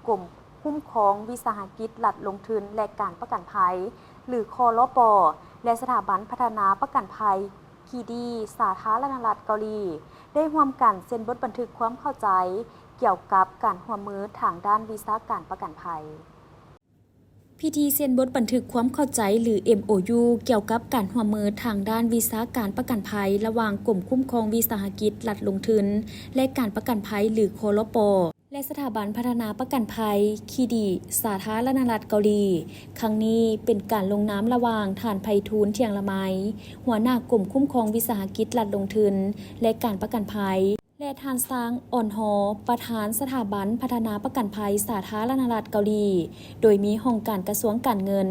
ກົມຄຸ້ມຄອງວິສາຫະກິດລັດລົງທຶນ ແລະ ການປະກັນໄພ ຫຼື ຄລປ ແລະ ສະຖາບັນພັດທະນາປະກັນໄພ ຄີດີ ສາທາລະນະລັດເກົາຫຼີ ໄດ້ຮ່ວມກັນເຊັນບົດບັນທຶກຄວາມເຂົ້າໃຈກ່ຽວກັບການຮ່ວມມືທາງດ້ານວິຊາການປະກັນໄພ. ພິທີເຊັນບົດບັນທຶກຄວາມເຂົ້າໃຈ ຫຼື ເອັມໂອຢູ ກ່ຽວກັບການຮ່ວມມືທາງດ້ານວິຊາການປະກັນໄພ ລະຫວ່າງກົມຄຸ້ມຄອງວິສາຫະກິດລັດລົງທຶນ ແລະ ການປະກັນໄພ ຫຼື ຄລປ ແລະ ສະຖາບັນພັດທະນາປະກັນໄພ ຄີດີ ສາທາລະນະລັດເກົາຫຼີ. ຄັ້ງນີ້ເປັນການລົງນາມລະຫວ່າງທ່ານ ໄພທູນ ທ່ຽງລະໄມ ຫົວໜ້າກົມຄຸ້ມຄອງວິສາຫະກິດລັດລົງທຶນ ແລະ ການປະກັນໄພ ແລະ ທ່ານ ຊາງ ອອນຮໍ ປະທານສະຖາບັນພັດທະນາປະກັນໄພສາທາລະນະລັດເກົາຫຼີ, ໂດຍມີຫ້ອງການກະຊວງການເງິນ,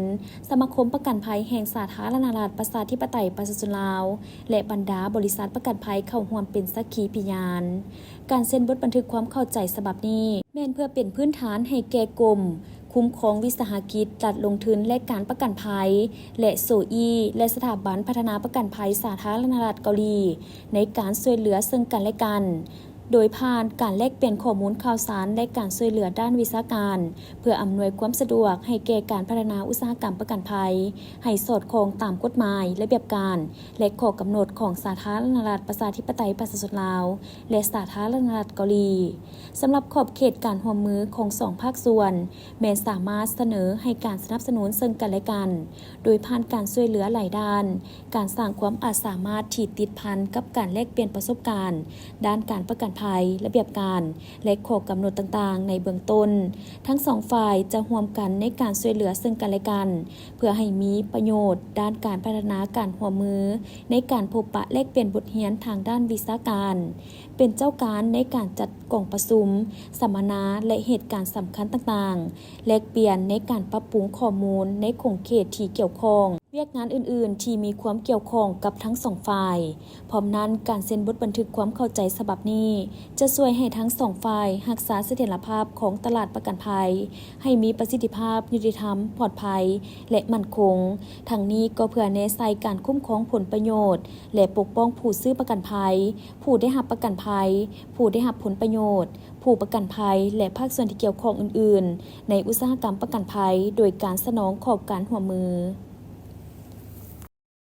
ສະມາຄົມປະກັນໄພແຫ່ງສາທາລະນະລັດປະຊາທິປະໄຕປະຊາຊົນລາວ ແລະ ບັນດາບໍລິສັດປະກັນໄພເຂົ້າຮ່ວມເປັນສັກຂີພະຍານ. ການເຊັນບົດບັນທຶກຄວາມເຂົ້າໃຈສະບັບນີ້ ແມ່ນເພື່ອເປັນພື້ນຖານໃຫ້ແກ່ກົມຄຸ້ມຄອງວິສາຫະກິດລັດລົງທຶນ ແລະ ການປະກັນໄພ ແລະ ໂຊອີ ແລະ ສະຖາບັນພັດທະນາປະກັນໄພສາທາລະນະລັດເກົາຫຼີ ໃນການຊ່ວຍເຫຼືອເຊິ່ງກັນ ແລະ ກັນ, ໂດຍຜ່ານການແລກປ່ຽນຂໍ້ມູນຂ່າວສານ ແລະ ການຊ່ວຍເຫຼືອດ້ານວິຊາການ ເພື່ອອຳນວຍຄວາມສະດວກໃຫ້ແກ່ການພັດທະນາອຸດສາຫະກຳປະກັນໄພ ໃຫ້ສອດຄ່ອງຕາມກົດໝາຍ, ລະບຽບການ ແລະ ຂໍ້ກຳນົດຂອງສາທາລະນະລັດປະຊາທິປະໄຕປະຊາຊົນລາວ ແລະ ສາທາລະນະລັດເກົາຫຼີ. ສຳລັບຂອບເຂດການຮ່ວມມືຂອງສອງພາກສ່ວນ ແມ່ນສາມາດສະເໜີໃຫ້ການສະໜັບສະໜູນເຊິ່ງກັນ ແລະ ກັນ ໂດຍຜ່ານການຊ່ວຍເຫຼືອຫຼາຍດ້ານ, ການສ້າງຄວາມອາດສາມາດທີ່ຕິດພັນກັບການແລກປ່ຽນປະສົບການດ້ານການປະກັນໄພ, ລະບຽບການ ແລະ ຂໍ້ກຳນົດຕ່າງໆໃນເບື້ອງຕົ້ນ. ທັງສອງຝ່າຍຈະຮ່ວມກັນໃນການຊ່ວຍເຫຼືອເຊິ່ງກັນ ແລະ ກັນ ເພື່ອໃຫ້ມີປະໂຫຍດດ້ານການພັດທະນາການຮ່ວມມື ໃນການພົບປະແລກປ່ຽນບົດຮຽນທາງດ້ານວິຊາການ, ເປັນເຈົ້າການໃນການຈັດກອງປະຊຸມ, ສຳມະນາ ແລະ ເຫດການສຳຄັນຕ່າງໆ, ແລກປ່ຽນໃນການປັບປຸງຂໍ້ມູນໃນຂົງເຂດທີ່ກ່ຽວຂ້ອງ, ວຽກງານອື່ນໆທີ່ມີຄວາມກ່ຽວຂ້ອງກັບທັງສອງຝ່າຍ. ພ້ອມນັ້ນ, ການເຊັນບົດບັນທຶກຄວາມເຂົ້າໃຈສະບັບນີ້ ຈະຊ່ວຍໃຫ້ທັງສອງຝ່າຍຮັກສາສະຖຽນລະພາບຂອງຕະຫຼາດປະກັນໄພ ໃຫ້ມີປະສິດທິພາບ, ຍຸຕິທຳ, ປອດໄພ ແລະ ໝັ້ນຄົງ. ທັງນີ້ກໍເພື່ອແນໃສ່ການຄຸ້ມຄອງຜົນປະໂຫຍດ ແລະ ປົກປ້ອງຜູ້ຊື້ປະກັນໄພ, ຜູ້ໄດ້ຮັບປະກັນໄພ, ຜູ້ໄດ້ຮັບຜົນປະໂຫຍດ, ຜູ້ປະກັນໄພ ແລະ ພາກສ່ວນທີ່ກ່ຽວຂ້ອງອື່ນໆ ໃນອຸດສາຫະກຳປະກັນໄພ ໂດຍການສະໜອງຂອບການຮ່ວມມື.